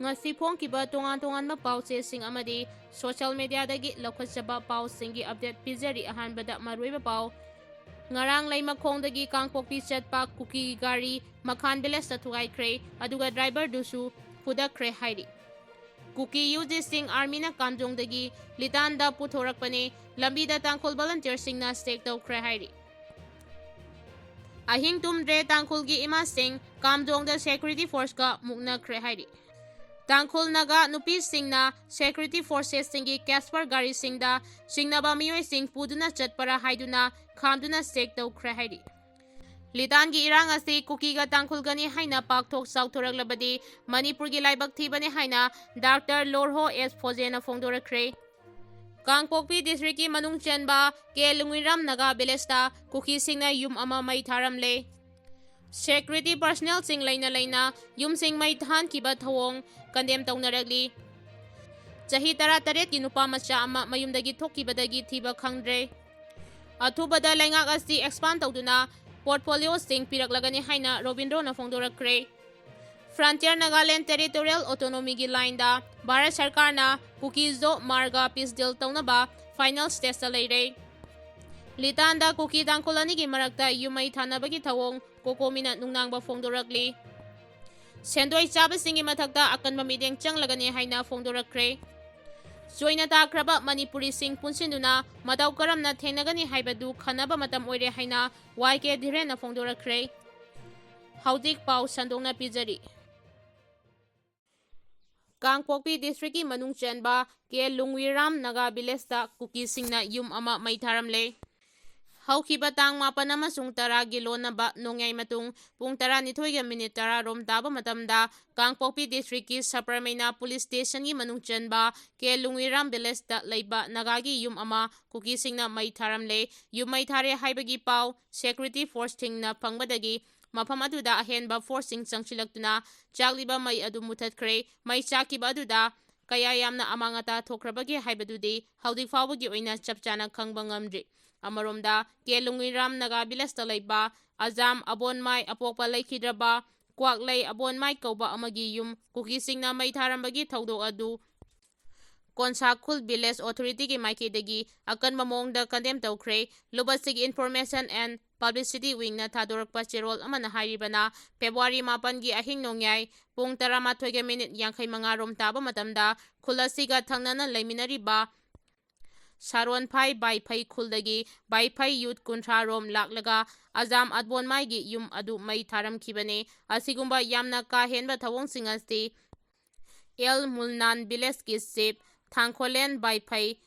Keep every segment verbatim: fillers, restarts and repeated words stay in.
ꯉꯁꯤ ꯐꯣꯡꯈꯤꯕ ꯇꯣꯉꯥꯟ ꯇꯣꯉꯥꯟꯕ ꯄꯥꯎ ꯆꯦꯁꯤꯡ ꯑꯃꯗꯤ social media ꯗꯒꯤ ꯂꯧꯈꯠꯆꯕ ꯄꯥꯎꯁꯤꯡꯒꯤ update ꯄꯤꯖꯔꯤ꯫ ꯑꯍꯥꯟꯕꯗ ꯃꯔꯨꯑꯣꯏꯕ ꯄꯥꯎ꯫ ꯉꯔꯥꯡ ꯂꯩꯃꯈꯣꯡꯗꯒꯤ ꯀꯥꯡꯄꯣꯛꯄꯤ ꯆꯠꯄ ꯀꯨꯀꯤ ꯒꯥꯔꯤ ꯃꯈꯥꯟ village ꯇ ꯊꯨꯒꯥꯏꯈ꯭ꯔꯦ, ꯑꯗꯨꯒ driver ꯗꯨꯁꯨ ꯐꯨꯗꯈ꯭ꯔꯦ ꯍꯥꯏꯔꯤ꯫ ꯀꯨꯀꯤ ꯌꯨꯖꯤꯁꯤꯡ army ꯅ ꯀꯥꯝꯖꯣꯡꯗꯒꯤ ꯂꯤꯇꯥꯟꯗ ꯄꯨꯊꯣꯔꯛꯄꯅꯦ, ꯂꯝꯕꯤꯗ ꯇꯥꯡꯈꯨꯜ volunteer ꯁꯤꯡꯅ check ꯇꯧꯈ꯭ꯔꯦ ꯍꯥꯏꯔꯤ꯫ ꯑꯍꯤꯡ ꯇꯨꯝꯗ꯭ꯔꯦ ꯇꯥꯡꯈꯨꯜꯒꯤ ꯏꯃꯥꯁꯤꯡ, ꯀꯥꯝꯖꯣꯡꯗ security force ꯀ ꯃꯨꯛꯅꯈ꯭ꯔꯦ ꯍꯥꯏꯔꯤ꯫ ꯇꯥꯡꯈꯨꯜ ꯅꯥꯒꯥ ꯅꯨꯄꯤꯁꯤꯡꯅ security forces ꯁꯤꯡꯒꯤ Casper ꯒꯥꯔꯤꯁꯤꯡꯗ ꯆꯤꯡꯅꯕ ꯃꯤꯑꯣꯏꯁꯤꯡ ꯄꯨꯗꯨꯅ ꯆꯠꯄꯔꯥ ꯍꯥꯏꯗꯨꯅ ꯈꯥꯝꯗꯨꯅ check ꯇꯧꯈ꯭ꯔꯦ ꯍꯥꯏꯔꯤ꯫ ꯂꯤꯇꯥꯟꯒꯤ ꯏꯔꯥꯡ ꯑꯁꯤ ꯀꯨꯀꯤꯒ ꯇꯥꯡꯈꯨꯜꯒꯅꯤ ꯍꯥꯏꯅ ꯄꯥꯛꯊꯣꯛ ꯆꯥꯎꯊꯣꯔꯛꯂꯕꯗꯤ ꯃꯅꯤꯄꯨꯔꯒꯤ ꯂꯥꯏꯕꯛ ꯊꯤꯕꯅꯤ ꯍꯥꯏꯅ ꯗꯥꯛꯇꯔ ꯂꯣꯔꯍꯣ ꯑꯦꯁ ꯐꯣꯖꯦꯅ ꯐꯣꯡꯗꯣꯔꯛꯈ꯭ꯔꯦ꯫ ꯀꯥꯡꯄꯣꯛꯄꯤ district ꯀꯤ ꯃꯅꯨꯡ ꯆꯟꯕ ꯀꯦ ꯂꯨꯡꯋꯤꯔꯥꯝ ꯅꯥꯒꯥ village ꯇ ꯀꯨꯀꯤꯁꯤꯡꯅ ꯌꯨꯝ ꯑꯃ ꯃꯩ ꯊꯥꯔꯝꯂꯦ꯫ Security personnel ꯁꯤꯡ ꯂꯩꯅ ꯂꯩꯅ ꯌꯨꯝꯁꯤꯡ ꯃꯩ ꯊꯥꯍꯟꯈꯤꯕ ꯊꯧꯑꯣꯡ condemn ꯇꯧꯅꯔꯛꯂꯤ꯫ ꯆꯍꯤ ꯇꯔꯥꯇꯔꯦꯠ ꯀꯤ ꯅꯨꯄꯥ ꯃꯆꯥ ꯑꯃ ꯃꯌꯨꯝꯗꯒꯤ ꯊꯣꯛꯈꯤꯕꯗꯒꯤ ꯊꯤꯕ ꯈꯪꯗ꯭ꯔꯦ꯫ ꯑꯊꯨꯕꯗ ꯂꯩꯉꯥꯛ ꯑꯁꯤ expand ꯇꯧꯗꯨꯅ portfolio ꯁꯤꯡ ꯄꯤꯔꯛꯂꯒꯅꯤ ꯍꯥꯏꯅ ꯔꯣꯕꯤꯟꯗ꯭ꯔꯣꯅ ꯐꯣꯡꯗꯣꯔꯛꯈ꯭ꯔꯦ꯫ Frontier Nagaland Territorial Autonomy ꯒꯤ line ꯗ ꯚꯥꯔꯠ ꯁꯔꯀꯥꯔꯅ ꯀꯨꯀꯤꯖꯣ ꯃꯥꯔꯒ peace deal ꯇꯧꯅꯕ final stage ꯇ ꯂꯩꯔꯦ꯫ ꯂꯤꯇꯥꯟꯗ ꯀꯨꯀꯤ ꯇꯥꯡꯈꯨꯜ ꯑꯅꯤꯒꯤ ꯃꯔꯛꯇ ꯌꯨꯝ ꯃꯩ ꯊꯥꯅꯕꯒꯤ ꯊꯧꯑꯣꯡ ꯀꯣꯀꯣꯃꯤꯅ ꯅꯨꯡꯅꯥꯡꯕ ꯐꯣꯡꯗꯣꯔꯛꯂꯤ꯫ ꯁꯦꯟꯗꯣꯏ ꯆꯥꯕꯁꯤꯡꯒꯤ ꯃꯊꯛꯇ ꯑꯀꯟꯕ ꯃꯤꯠꯌꯦꯡ ꯆꯪꯂꯒꯅꯤ ꯍꯥꯏꯅ ꯐꯣꯡꯗꯣꯔꯛꯈ꯭ꯔꯦ꯫ ꯆꯣꯏꯅ ꯇꯥꯈ꯭ꯔꯕ ꯃꯅꯤꯄꯨꯔꯤꯁꯤꯡ ꯄꯨꯟꯁꯤꯟꯗꯨꯅ ꯃꯇꯧ ꯀꯔꯝꯅ ꯊꯦꯡꯅꯒꯅꯤ ꯍꯥꯏꯕꯗꯨ ꯈꯟꯅꯕ ꯃꯇꯝ ꯑꯣꯏꯔꯦ ꯍꯥꯏꯅ ꯋꯥꯏ ꯀꯦ ꯙꯤꯔꯦꯟꯅ ꯐꯣꯡꯗꯣꯔꯛꯈ꯭ꯔꯦ꯫ ꯍꯧꯖꯤꯛ ꯄꯥꯎ ꯁꯟꯗꯣꯛꯅ ꯄꯤꯖꯔꯤ꯫ ꯀꯥꯡꯄꯣꯛꯄꯤ district ꯀꯤ ꯃꯅꯨꯡ ꯆꯟꯕ ꯀꯦ ꯂꯨꯡꯋꯤꯔꯥꯝ ꯅꯥꯒꯥ village ꯇ ꯀꯨꯀꯤꯁꯤꯡꯅ ꯌꯨꯝ ꯑꯃ ꯃꯩ ꯊꯥꯔꯝꯂꯦ꯫ ꯍꯧꯈꯤꯕ ꯇꯥꯡ ꯃꯥꯄꯟ ꯑꯃꯁꯨꯡ ꯇꯔꯥꯒꯤ ꯂꯣꯟꯅꯕ ꯅꯣꯡꯌꯥꯏ ꯃꯇꯨꯡ ꯄꯨꯡ ꯇꯔꯥꯅꯤꯊꯣꯏꯒ minute ꯇꯔꯥ ꯔꯣꯝ ꯇꯥꯕ ꯃꯇꯝꯗ ꯀꯥꯡꯄꯣꯛꯄꯤ district ꯀꯤ ꯁꯄꯔꯃꯩꯅ police station ꯒꯤ ꯃꯅꯨꯡ ꯆꯟꯕ ꯀꯦ ꯂꯨꯡꯋꯤꯔꯥꯝ village ꯇ ꯂꯩꯕ ꯅꯥꯒꯥꯒꯤ ꯌꯨꯝ ꯑꯃ ꯀꯨꯀꯤꯁꯤꯡꯅ ꯃꯩ ꯊꯥꯔꯝꯂꯦ꯫ ꯌꯨꯝ ꯃꯩ ꯊꯥꯔꯦ ꯍꯥꯏꯕꯒꯤ ꯄꯥꯎ security force ꯁꯤꯡꯅ ꯐꯪꯕꯗꯒꯤ ꯃꯐꯝ ꯑꯗꯨꯗ ꯑꯍꯦꯟꯕ force ꯁꯤꯡ ꯆꯪꯁꯤꯜꯂꯛꯇꯨꯅ ꯆꯥꯛꯂꯤꯕ ꯃꯩ ꯑꯗꯨ ꯃꯨꯊꯠꯈ꯭ꯔꯦ꯫ ꯃꯩ ꯆꯥꯛꯈꯤꯕ ꯑꯗꯨꯗ ꯀꯌꯥ ꯌꯥꯝꯅ ꯑꯃꯥꯡ ꯑꯇꯥ ꯊꯣꯛꯈ꯭ꯔꯕꯒꯦ ꯍꯥꯏꯕꯗꯨꯗꯤ ꯍꯧꯖꯤꯛ ꯐꯥꯎꯕꯒꯤ ꯑꯣꯏꯅ ꯆꯞ ꯆꯥꯅ ꯈꯪꯕ ꯉꯝꯗ꯭ꯔꯤ꯫ ꯑꯃꯔꯣꯝꯗ, ꯀꯦ ꯂꯨꯡꯋꯤꯔꯥꯝ ꯅꯥꯒꯥ village ꯇ ꯂꯩꯕ ꯑꯖꯥꯝ ꯑꯕꯣꯟꯃꯥꯏ ꯑꯄꯣꯛꯄ ꯂꯩꯈꯤꯗ꯭ꯔꯕ ꯀ꯭ꯋꯥꯛꯂꯩ ꯑꯕꯣꯟꯃꯥꯏ ꯀꯧꯕ ꯑꯃꯒꯤ ꯌꯨꯝ ꯀꯨꯀꯤꯁꯤꯡꯅ ꯃꯩ ꯊꯥꯔꯝꯕꯒꯤ ꯊꯧꯗꯣꯛ ꯑꯗꯨ ꯀꯣꯟꯁꯥꯈꯨꯜ Village Authority ꯒꯤ ꯃꯥꯏꯀꯩꯗꯒꯤ ꯑꯀꯟꯕ ꯃꯑꯣꯡꯗ condemn ꯇꯧꯈ꯭ꯔꯦ꯫ ꯂꯨꯕꯁꯤꯒꯤ Information and Publicity Wing ꯅ ꯊꯥꯗꯣꯔꯛꯄ ꯆꯦꯔꯣꯜ ꯑꯃꯅ ꯍꯥꯏꯔꯤꯕꯅ, ꯐꯦꯕ꯭ꯔꯨꯋꯥꯔꯤ ꯃꯥꯄꯟꯒꯤ ꯑꯍꯤꯡ ꯅꯣꯡꯌꯥꯏ ꯄꯨꯡ ꯇꯔꯥꯃꯥꯊꯣꯏꯒ ꯃꯤꯅꯤꯠ ꯌꯥꯡꯈꯩ ꯃꯉꯥ ꯔꯣꯝ ꯇꯥꯕ ꯃꯇꯝꯗ ꯈꯨꯜ ꯑꯁꯤꯒ ꯊꯪꯅꯅ ꯂꯩꯃꯤꯟꯅꯔꯤꯕ ꯁꯥꯔꯣꯟꯐꯥꯏ ꯕꯥꯏꯐꯩ ꯈꯨꯜꯗꯒꯤ ꯕꯥꯏꯐꯩ youth ꯀꯨꯟꯊ꯭ꯔꯥ ꯔꯣꯝ ꯂꯥꯛꯂꯒ ꯑꯖꯥꯝ ꯑꯗꯕꯣꯟꯃꯥꯏꯒꯤ ꯌꯨꯝ ꯑꯗꯨ ꯃꯩ ꯊꯥꯔꯝꯈꯤꯕꯅꯤ꯫ ꯑꯁꯤꯒꯨꯝꯕ ꯌꯥꯝꯅ ꯀꯥ ꯍꯦꯟꯕ ꯊꯧꯑꯣꯡꯁꯤꯡ ꯑꯁꯤ ꯑꯦꯜ ꯃꯨꯜꯅꯥꯟ Village ꯀꯤ Chief ꯊꯥꯡꯈꯣꯂꯦꯟ ꯕꯥꯏꯐꯩ,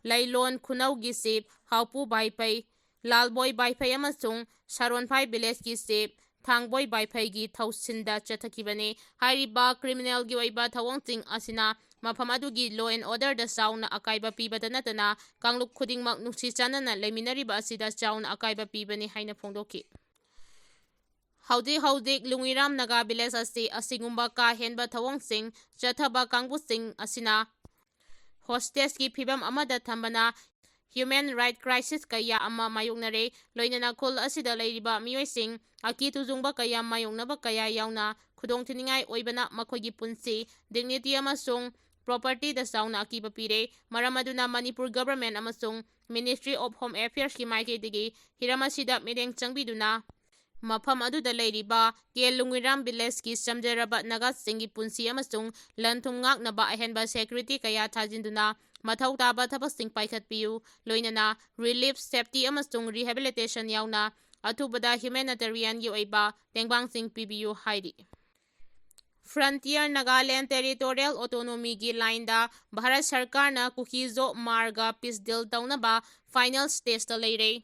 ꯂꯩꯂꯣꯟ ꯈꯨꯅꯧꯒꯤ Chief ꯍꯥꯎꯄꯨ ꯕꯥꯏꯐꯩ, ꯂꯥꯜꯕꯣꯏ ꯕꯥꯏꯐꯩ ꯑꯃꯁꯨꯡ ꯁꯥꯔꯣꯟꯐꯥꯏ Village ꯀꯤ Chief ꯊꯥꯡꯕꯣꯏ ꯕꯥꯏꯐꯩꯒꯤ ꯊꯧꯁꯤꯟꯗ ꯆꯠꯊꯈꯤꯕꯅꯤ꯫ ꯍꯥꯏꯔꯤꯕ criminal ꯒꯤ ꯑꯣꯏꯕ ꯊꯧꯑꯣꯡꯁꯤꯡ ꯑꯁꯤꯅ ꯃꯐꯝ ꯑꯗꯨꯒꯤ law and order ꯗ ꯆꯥꯎꯅ ꯑꯀꯥꯏꯕ ꯄꯤꯕꯇ ꯅꯠꯇꯅ ꯀꯥꯡꯂꯨꯞ ꯈꯨꯗꯤꯡꯃꯛ ꯅꯨꯡꯁꯤ ꯆꯥꯟꯅꯅ ꯂꯩꯃꯤꯟꯅꯔꯤꯕ ꯑꯁꯤꯗ ꯆꯥꯎꯅ ꯑꯀꯥꯏꯕ ꯄꯤꯕꯅꯤ ꯍꯥꯏꯅ ꯐꯣꯡꯗꯣꯛꯈꯤ꯫ ꯍꯧꯖꯤꯛ ꯍꯧꯖꯤꯛ ꯂꯨꯡꯉꯤꯔꯥꯝ ꯅꯥꯒꯥ Village ꯑꯁꯤ ꯑꯁꯤꯒꯨꯝꯕ ꯀꯥ ꯍꯦꯟꯕ ꯊꯧꯑꯣꯡꯁꯤꯡ ꯆꯠꯊꯕ ꯀꯥꯡꯕꯨꯁꯤꯡ ꯑꯁꯤꯅ hostage ꯀꯤ ꯐꯤꯕꯝ ꯑꯃꯗ ꯊꯝꯕꯅ human right crisis ꯀꯌꯥ ꯑꯃ ꯃꯥꯌꯣꯛꯅꯔꯦ꯫ ꯂꯣꯏꯅꯅ ꯈꯨꯜ ꯑꯁꯤꯗ ꯂꯩꯔꯤꯕ ꯃꯤꯑꯣꯏꯁꯤꯡ ꯑꯀꯤ ꯇꯨꯖꯨꯡꯕ ꯀꯌꯥ ꯃꯥꯌꯣꯛꯅꯕ ꯀꯌꯥ ꯌꯥꯎꯅ ꯈꯨꯗꯣꯡꯊꯤꯅꯤꯡꯉꯥꯏ ꯑꯣꯏꯕꯅ ꯃꯈꯣꯏꯒꯤ ꯄꯨꯟꯁꯤ, dignity ꯑꯃꯁꯨꯡ property ꯗ ꯆꯥꯎꯅ ꯑꯀꯤꯕ ꯄꯤꯔꯦ꯫ ꯃꯔꯝ ꯑꯗꯨꯅ ꯃꯅꯤꯄꯨꯔ government ꯑꯃꯁꯨꯡ Ministry of Home Affairs ꯀꯤ ꯃꯥꯏꯀꯩꯗꯒꯤ ꯍꯤꯔꯝ ꯑꯁꯤꯗ ꯃꯤꯠꯌꯦꯡ ꯆꯪꯕꯤꯗꯨꯅ ꯃꯐꯝ ꯑꯗꯨꯗ ꯂꯩꯔꯤꯕ ꯀꯦ ꯂꯨꯡꯉꯤꯔꯥꯝ Village ꯀꯤ ꯆꯝꯖꯔꯕ ꯅꯥꯒꯥꯁꯤꯡꯒꯤ ꯄꯨꯟꯁꯤ ꯑꯃꯁꯨꯡ ꯂꯟ ꯊꯨꯝ ꯉꯥꯛꯅꯕ ꯑꯍꯦꯟꯕ security ꯀꯌꯥ ꯊꯥꯖꯤꯟꯗꯨꯅ ꯃꯊꯧ ꯇꯥꯕ ꯊꯕꯛꯁꯤꯡ ꯄꯥꯏꯈꯠꯄꯤꯌꯨ꯫ ꯂꯣꯏꯅꯅ relief, safety ꯑꯃꯁꯨꯡ rehabilitation ꯌꯥꯎꯅ ꯑꯊꯨꯕꯗ humanitarian ꯒꯤ ꯑꯣꯏꯕ ꯇꯦꯡꯕꯥꯡꯁꯤꯡ ꯄꯤꯕꯤꯌꯨ ꯍꯥꯏꯔꯤ꯫ Frontier Nagaland Territorial Autonomy ꯒꯤ line ꯗ ꯚꯥꯔꯠ ꯁꯔꯀꯥꯔꯅ ꯀꯨꯀꯤ-ꯖꯣ ꯃꯥꯔꯒ peace deal ꯇꯧꯅꯕ final stage ꯇ ꯂꯩꯔꯦ꯫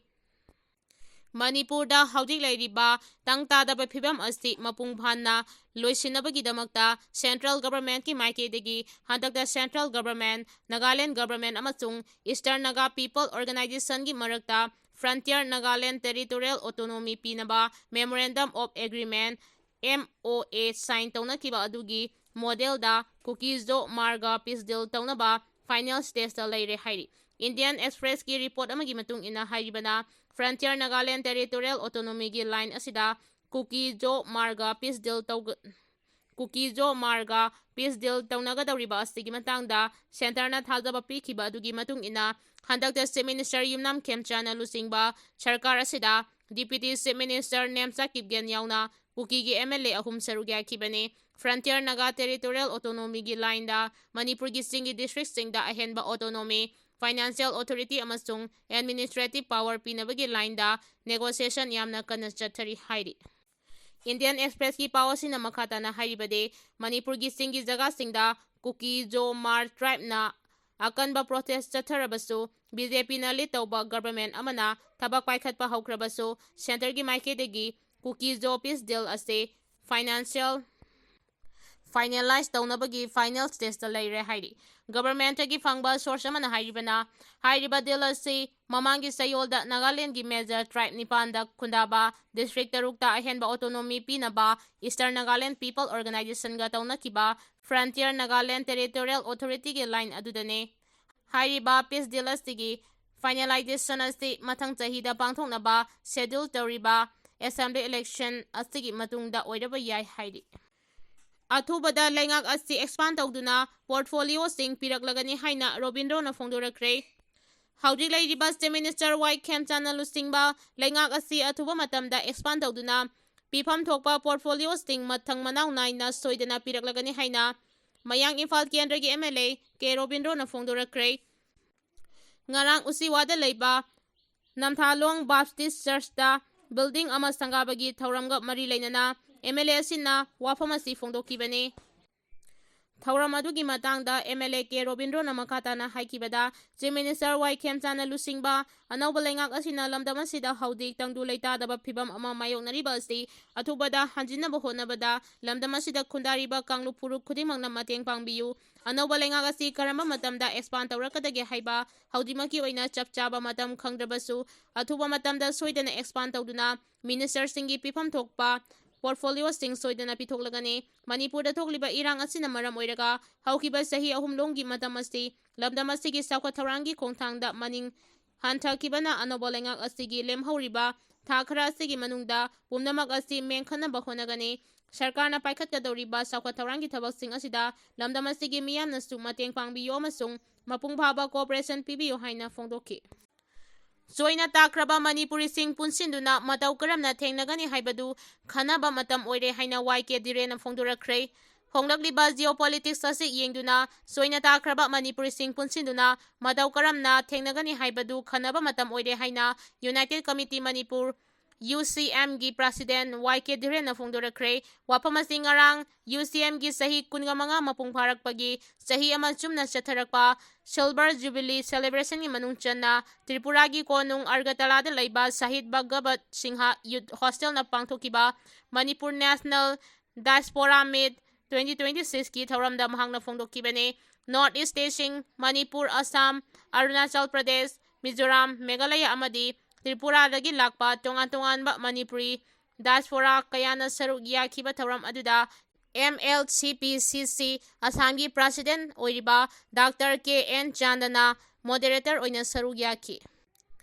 ꯃꯅꯤꯄꯨꯔꯗ ꯍꯧꯖꯤꯛ ꯂꯩꯔꯤꯕ ꯇꯪ ꯇꯥꯗꯕ ꯐꯤꯕꯝ ꯑꯁꯤ ꯃꯄꯨꯡ ꯐꯥꯅ ꯂꯣꯏꯁꯤꯟꯅꯕꯒꯤꯗꯃꯛꯇ central government ꯀꯤ ꯃꯥꯏꯀꯩꯗꯒꯤ ꯍꯟꯗꯛꯇ central government, Nagaland government ꯑꯃꯁꯨꯡ Eastern Naga People Organization ꯒꯤ ꯃꯔꯛꯇ Frontier Nagaland Territorial Autonomy ꯄꯤꯅꯕ Memorandum of Agreement, M O A, sign ꯇꯧꯅꯈꯤꯕ ꯑꯗꯨꯒꯤ model ꯗ ꯀꯨꯀꯤ-ꯖꯣ ꯃꯥꯔꯒ peace deal ꯇꯧꯅꯕ final stage ꯇ ꯂꯩꯔꯦ ꯍꯥꯏꯔꯤ꯫ Indian Express ꯀꯤ report ꯑꯃꯒꯤ ꯃꯇꯨꯡ ꯏꯟꯅ ꯍꯥꯏꯔꯤꯕꯅ, Frontier Nagaland Territorial Autonomy ꯒꯤ line ꯑꯁꯤꯗ ꯀꯨꯀꯤ ꯖꯣ ꯃꯥꯔꯒ ꯄꯤꯁ ꯗꯤꯜ ꯇꯧꯒ ꯀꯨꯀꯤ ꯖꯣ ꯃꯥꯔꯒ ꯄꯤꯁ ꯗꯤꯜ ꯇꯧꯅꯒꯗꯧꯔꯤꯕ ꯑꯁꯤꯒꯤ ꯃꯇꯥꯡꯗ ꯁꯦꯟꯇꯔꯅ ꯊꯥꯖꯕ ꯄꯤꯈꯤꯕ ꯑꯗꯨꯒꯤ ꯃꯇꯨꯡ ꯏꯟꯅ, ꯍꯟꯗꯛꯇ ꯆꯤꯐ ꯃꯤꯅꯤꯁꯇꯔ ꯌꯨꯝꯅꯥꯝ ꯈꯦꯝꯆꯥꯟꯅ ꯂꯨꯆꯤꯡꯕ ꯁꯔꯀꯥꯔ ꯑꯁꯤꯗ deputy chief minister Nemcha Kipgen ꯌꯥꯎꯅ ꯀꯨꯀꯤꯒꯤ ꯑꯦꯝ ꯑꯦꯜ ꯑꯦ ꯑꯍꯨꯝ ꯁꯔꯨꯛ ꯌꯥꯈꯤꯕꯅꯤ꯫ ꯐ꯭ꯔꯟꯇꯤꯌꯔ ꯅꯥꯒꯥ ꯇꯦꯔꯤꯇꯣꯔꯤꯌꯦꯜ ꯑꯣꯇꯣꯅꯣꯃꯤꯒꯤ ꯂꯥꯏꯟꯗ ꯃꯅꯤꯄꯨꯔꯒꯤ ꯆꯤꯡꯒꯤ ꯗꯤꯁꯇ꯭ꯔꯤꯛꯁꯤꯡꯗ ꯑꯍꯦꯟꯕ ꯑꯣꯇꯣꯅꯣꯃꯤ, ꯐꯥꯏꯅꯥꯟꯁꯤꯌꯦꯜ ꯑꯣꯊꯣꯔꯤꯇꯤ ꯑꯃꯁꯨꯡ ꯑꯦꯗꯃꯤꯅꯤꯁꯇ꯭ꯔꯦꯇꯤꯚ ꯄꯥꯋꯔ ꯄꯤꯅꯕꯒꯤ ꯂꯥꯏꯟꯗ ꯅꯦꯒꯣꯁꯤꯌꯦꯁꯟ ꯌꯥꯝꯅ ꯀꯟꯅ ꯆꯠꯊꯔꯤ ꯍꯥꯏꯔꯤ꯫ ꯏꯟꯗꯤꯌꯟ ꯑꯦꯛꯁꯄ꯭ꯔꯦꯁꯀꯤ ꯄꯥꯎ ꯑꯁꯤꯅ ꯃꯈꯥ ꯇꯥꯅ ꯍꯥꯏꯔꯤꯕꯗꯤ, ꯃꯅꯤꯄꯨꯔꯒꯤ ꯆꯤꯡꯒꯤ ꯖꯒꯥꯁꯤꯡꯗ ꯀꯨꯀꯤ ꯖꯣ ꯃꯥꯔ ꯇ꯭ꯔꯥꯏꯕꯅ ꯑꯀꯟꯕ ꯄ꯭ꯔꯣꯇꯦꯁ ꯆꯠꯊꯔꯕꯁꯨ, ꯕꯤ ꯖꯦ ꯄꯤꯅ ꯂꯤꯗ ꯇꯧꯕ ꯒꯚꯔꯟꯃꯦꯟꯠ ꯑꯃꯅ ꯊꯕꯛ ꯄꯥꯏꯈꯠꯄ ꯍꯧꯈ꯭ꯔꯕꯁꯨ, ꯁꯦꯟꯇꯔꯒꯤ ꯃꯥꯏꯀꯩꯗꯒꯤ ꯀꯨꯀꯤ ꯖꯣ ꯄꯤꯁ ꯗꯤꯜ ꯑꯁꯤ ꯐꯥꯏꯅꯥꯟꯁꯤꯌꯦꯜ ꯐꯥꯏꯅꯦꯂꯥꯏꯖ ꯇꯧꯅꯕꯒꯤ ꯐꯥꯏꯅꯦꯜ ꯁ꯭ꯇꯦꯖꯇ ꯂꯩꯔꯦ ꯍꯥꯏꯔꯤ꯫ ꯒꯚꯔꯟꯃꯦꯟꯠꯇꯒꯤ ꯐꯪꯕ ꯁꯣꯔꯁ ꯑꯃꯅ ꯍꯥꯏꯔꯤꯕꯅ, ꯍꯥꯏꯔꯤꯕ ꯗꯤꯜ ꯑꯁꯤ ꯃꯃꯥꯡꯒꯤ ꯆꯌꯣꯜꯗ ꯅꯥꯒꯥꯂꯦꯟꯒꯤ ꯃꯦꯖꯔ ꯇ꯭ꯔꯥꯏꯕ ꯅꯤꯄꯥꯟꯗ ꯈꯨꯟꯗꯥꯕ ꯗꯤꯁꯇ꯭ꯔꯤꯛ ꯇꯔꯨꯛꯇ ꯑꯍꯦꯟꯕ ꯑꯣꯇꯣꯅꯣꯃꯤ ꯄꯤꯅꯕ ꯏꯁꯇꯔꯟ ꯅꯥꯒꯥꯂꯦꯟ ꯄꯤꯄꯜ ꯑꯣꯔꯒꯅꯥꯏꯖꯦꯁꯟꯒ ꯇꯧꯅꯈꯤꯕ ꯐ꯭ꯔꯟꯇꯤꯌꯔ ꯅꯥꯒꯥꯂꯦꯟ ꯇꯦꯔꯤꯇꯣꯔꯤꯌꯦꯜ ꯑꯣꯊꯣꯔꯤꯇꯤꯒꯤ ꯂꯥꯏꯟ ꯑꯗꯨꯗꯅꯦ꯫ ꯍꯥꯏꯔꯤꯕ ꯄꯤꯁ ꯗꯤꯜ ꯑꯁꯤꯒꯤ ꯐꯥꯏꯅꯦꯂꯥꯏꯖꯦꯁꯟ ꯑꯁꯤ ꯃꯊꯪ ꯆꯍꯤꯗ ꯄꯥꯡꯊꯣꯛꯅꯕ ꯁꯦꯗ꯭ꯌꯨꯜ ꯇꯧꯔꯤꯕ ꯑꯦꯁꯦꯝꯕ꯭ꯂꯤ ꯏꯂꯦꯛꯁꯟ ꯑꯁꯤꯒꯤ ꯃꯇꯨꯡꯗ ꯑꯣꯏꯔꯕ ꯌꯥꯏ ꯍꯥꯏꯔꯤ꯫ ꯑꯊꯨꯕꯗ ꯂꯩꯉꯥꯛ ꯑꯁꯤ ꯑꯦꯛꯁꯄꯥꯟ ꯇꯧꯗꯨꯅ ꯄꯣꯔꯠꯐꯣꯂꯤꯑꯣꯁꯤꯡ ꯄꯤꯔꯛꯂꯒꯅꯤ ꯍꯥꯏꯅ ꯔꯣꯕꯤꯟꯗ꯭ꯔꯣꯅ ꯐꯣꯡꯗꯣꯔꯛꯈ꯭ꯔꯦ꯫ ꯍꯧꯖꯤꯛ ꯂꯩꯔꯤꯕ ꯆꯤꯐ ꯃꯤꯅꯤꯁꯇꯔ ꯋꯥꯏ ꯈꯦꯝꯆꯥꯟꯅ ꯂꯨꯆꯤꯡꯕ ꯂꯩꯉꯥꯛ ꯑꯁꯤ ꯑꯊꯨꯕ ꯃꯇꯝꯗ ꯑꯦꯛꯁꯄꯥꯟ ꯇꯧꯗꯨꯅ ꯄꯤꯐꯝ ꯊꯣꯛꯄ ꯄꯣꯔꯠꯐꯣꯂꯤꯑꯣꯁꯤꯡ ꯃꯊꯪ ꯃꯅꯥꯎ ꯅꯥꯏꯅ ꯁꯣꯏꯗꯅ ꯄꯤꯔꯛꯂꯒꯅꯤ ꯍꯥꯏꯅ ꯃꯌꯥꯡ ꯏꯝꯐꯥꯜ ꯀꯦꯟꯗ꯭ꯔꯒꯤ ꯑꯦꯝ ꯑꯦꯜ ꯑꯦ ꯀꯦ ꯔꯣꯕꯤꯟꯗ꯭ꯔꯣꯅ ꯐꯣꯡꯗꯣꯔꯛꯈ꯭ꯔꯦ꯫ ꯉꯔꯥꯡ ꯎꯆꯤꯋꯥꯗ ꯂꯩꯕ ꯅꯝꯊꯥꯂꯣꯡ ꯕꯥꯞꯇꯤꯁ ꯆꯔꯆꯇ ꯕꯤꯜꯗꯤꯡ ꯑꯃ ꯁꯪꯒꯥꯕꯒꯤ ꯊꯧꯔꯝꯒ ꯃꯔꯤ ꯂꯩꯅꯅ ꯑꯦꯝ ꯑꯦꯜ ꯑꯦ ꯑꯁꯤꯅ ꯋꯥꯐꯝ ꯑꯁꯤ ꯐꯣꯡꯗꯣꯛꯈꯤꯕꯅꯤ꯫ ꯊꯧꯔꯝ ꯑꯗꯨꯒꯤ ꯃꯇꯥꯡꯗ ꯑꯦꯝ ꯑꯦꯜ ꯑꯦ ꯀꯦ ꯔꯣꯕꯤꯟꯗ꯭ꯔꯣꯅ ꯃꯈꯥ ꯇꯥꯅ ꯍꯥꯏꯈꯤꯕꯗ, ꯆꯤꯐ ꯃꯤꯅꯤꯁꯇꯔ ꯋꯥꯏ ꯈꯦꯝꯆꯥꯟꯅ ꯂꯨꯆꯤꯡꯕ ꯑꯅꯧꯕ ꯂꯩꯉꯥꯛ ꯑꯁꯤꯅ ꯂꯝꯗꯝ ꯑꯁꯤꯗ ꯍꯧꯖꯤꯛ ꯇꯪꯗꯨ ꯂꯩꯇꯥꯗꯕ ꯐꯤꯕꯝ ꯑꯃ ꯃꯥꯌꯣꯛꯅꯔꯤꯕ ꯑꯁꯤ ꯑꯊꯨꯕꯗ ꯍꯟꯖꯤꯟꯅꯕ ꯍꯣꯠꯅꯕꯗ ꯂꯝꯗꯝ ꯑꯁꯤꯗ ꯈꯨꯟꯗꯥꯔꯤꯕ ꯀꯥꯡꯂꯨꯞ ꯐꯨꯔꯨꯞ ꯈꯨꯗꯤꯡꯃꯛꯅ ꯃꯇꯦꯡ ꯄꯥꯡꯕꯤꯌꯨ꯫ ꯑꯅꯧꯕ ꯂꯩꯉꯥꯛ ꯑꯁꯤ ꯀꯔꯝꯕ ꯃꯇꯝꯗ ꯑꯦꯛꯁꯄꯥꯟ ꯇꯧꯔꯛꯀꯗꯒꯦ ꯍꯥꯏꯕ ꯍꯧꯖꯤꯛꯃꯛꯀꯤ ꯑꯣꯏꯅ ꯆꯞ ꯆꯥꯕ ꯃꯇꯝ ꯈꯪꯗ꯭ꯔꯕꯁꯨ, ꯑꯊꯨꯕ ꯃꯇꯝꯗ ꯁꯣꯏꯗꯅ ꯑꯦꯛꯁꯄꯥꯟ ꯇꯧꯗꯨꯅ ꯃꯤꯅꯤꯁꯇꯔꯁꯤꯡꯒꯤ ꯄꯤꯐꯝ ꯊꯣꯛꯄ ꯄꯣꯔꯠꯐꯣꯂꯤꯑꯣꯁꯤꯡ ꯁꯣꯏꯗꯅ ꯄꯤꯊꯣꯛꯂꯒꯅꯤ꯫ ꯃꯅꯤꯄꯨꯔꯗ ꯊꯣꯛꯂꯤꯕ ꯏꯔꯥꯡ ꯑꯁꯤꯅ ꯃꯔꯝ ꯑꯣꯏꯔꯒ ꯍꯧꯈꯤꯕ ꯆꯍꯤ ꯑꯍꯨꯝ ꯂꯣꯝꯒꯤ ꯃꯇꯝ ꯑꯁꯤ ꯂꯝꯗꯝ ꯑꯁꯤꯒꯤ ꯆꯥꯎꯈꯠ ꯊꯧꯔꯥꯡꯒꯤ ꯈꯣꯡꯊꯥꯡꯗ ꯃꯅꯤꯡ ꯍꯟꯊꯈꯤꯕꯅ ꯑꯅꯧꯕ ꯂꯩꯉꯥꯛ ꯑꯁꯤꯒꯤ ꯂꯦꯝꯍꯧꯔꯤꯕ ꯊꯥ ꯈꯔ ꯑꯁꯤꯒꯤ ꯃꯅꯨꯡꯗ ꯄꯨꯝꯅꯃꯛ ꯑꯁꯤ ꯃꯦꯟꯈꯠꯅꯕ ꯍꯣꯠꯅꯒꯅꯤ꯫ ꯁꯔꯀꯥꯔꯅ ꯄꯥꯏꯈꯠꯀꯗꯧꯔꯤꯕ ꯆꯥꯎꯈꯠ ꯊꯧꯔꯥꯡꯒꯤ ꯊꯕꯛꯁꯤꯡ ꯑꯁꯤꯗ ꯂꯝꯗꯝ ꯑꯁꯤꯒꯤ ꯃꯤꯌꯥꯝꯅꯁꯨ ꯃꯇꯦꯡ ꯄꯥꯡꯕꯤꯌꯨ ꯑꯃꯁꯨꯡ ꯃꯄꯨꯡ ꯐꯥꯕ cooperation ꯄꯤꯕꯤꯌꯨ ꯍꯥꯏꯅ ꯐꯣꯡꯗꯣꯛꯈꯤ꯫ ꯆꯣꯏꯅ ꯇꯥꯈ꯭ꯔꯕ ꯃꯅꯤꯄꯨꯔꯤꯁꯤꯡ ꯄꯨꯟꯁꯤꯟꯗꯨꯅ ꯃꯇꯧ ꯀꯔꯝꯅ ꯊꯦꯡꯅꯒꯅꯤ ꯍꯥꯏꯕꯗꯨ ꯈꯟꯅꯕ ꯃꯇꯝ ꯑꯣꯏꯔꯦ ꯍꯥꯏꯅ ꯋꯥꯏ ꯀꯦ ꯙꯤꯔꯦꯟꯅ ꯐꯣꯡꯗꯣꯔꯛꯈ꯭ꯔꯦ꯫ ꯍꯣꯡꯂꯛꯂꯤꯕ geopolitics ꯑꯁꯤ ꯌꯦꯡꯗꯨꯅ ꯆꯣꯏꯅ ꯇꯥꯈ꯭ꯔꯕ ꯃꯅꯤꯄꯨꯔꯤꯁꯤꯡ ꯄꯨꯟꯁꯤꯟꯗꯨꯅ ꯃꯇꯧ ꯀꯔꯝꯅ ꯊꯦꯡꯅꯒꯅꯤ ꯍꯥꯏꯕꯗꯨ ꯈꯟꯅꯕ ꯃꯇꯝ ꯑꯣꯏꯔꯦ ꯍꯥꯏꯅ United Committee ꯃꯅꯤꯄꯨꯔ, ꯌꯨ ꯁꯤ ꯑꯦꯝꯒꯤ president ꯋꯥꯏ ꯀꯦ ꯙꯤꯔꯦꯟꯅ ꯐꯣꯡꯗꯣꯔꯛꯈ꯭ꯔꯦ꯫ ꯋꯥꯐꯝ ꯑꯁꯤ ꯉꯔꯥꯡ ꯌꯨ ꯁꯤ ꯑꯦꯝꯒꯤ ꯆꯍꯤ ꯀꯨꯟꯃꯉꯥ ꯃꯄꯨꯡ ꯐꯥꯔꯛꯄꯒꯤ ꯆꯍꯤ ꯑꯃ ꯆꯨꯝꯅ ꯆꯠꯊꯔꯛꯄ Silver Jubilee celebrationꯒꯤ ꯃꯅꯨꯡ ꯆꯟꯅ ꯇ꯭ꯔꯤꯄꯨꯔꯥꯒꯤ ꯀꯣꯅꯨꯡ ꯑꯒꯔꯇꯂꯥꯗ ꯂꯩꯕ ꯁꯍꯤꯗ ꯚꯒꯕꯠ ꯁꯤꯡꯍ Youth Hostelꯅ ꯄꯥꯡꯊꯣꯛꯈꯤꯕ Manipur National Diaspora Meet twenty twenty-sixꯀꯤ ꯊꯧꯔꯝꯗ ꯃꯍꯥꯛꯅ ꯐꯣꯡꯗꯣꯛꯈꯤꯕꯅꯤ꯫ North East stateꯁꯤꯡ ꯃꯅꯤꯄꯨꯔ, ꯑꯁꯥꯝ, ꯑꯔꯨꯅꯥꯆꯜ ꯄ꯭ꯔꯗꯦꯁ, ꯃꯤꯖꯣꯔꯥꯝ, ꯃꯦꯘꯥꯂꯌ ꯑꯃꯗꯤ ꯇ꯭ꯔꯤꯄꯨꯔꯥꯗꯒꯤ ꯂꯥꯛꯄ ꯇꯣꯉꯥꯟ ꯇꯣꯉꯥꯟꯕ ꯃꯅꯤꯄꯨꯔꯤ diaspora ꯀꯌꯥꯅ ꯁꯔꯨꯛ ꯌꯥꯈꯤꯕ ꯊꯧꯔꯝ ꯑꯗꯨꯗ M L C P C C ꯑꯁꯥꯝꯒꯤ president ꯑꯣꯏꯔꯤꯕ ꯗꯥꯛꯇꯔ ꯀꯦ ꯑꯦꯟ ꯆꯥꯟꯗꯅ moderator ꯑꯣꯏꯅ ꯁꯔꯨꯛ ꯌꯥꯈꯤ꯫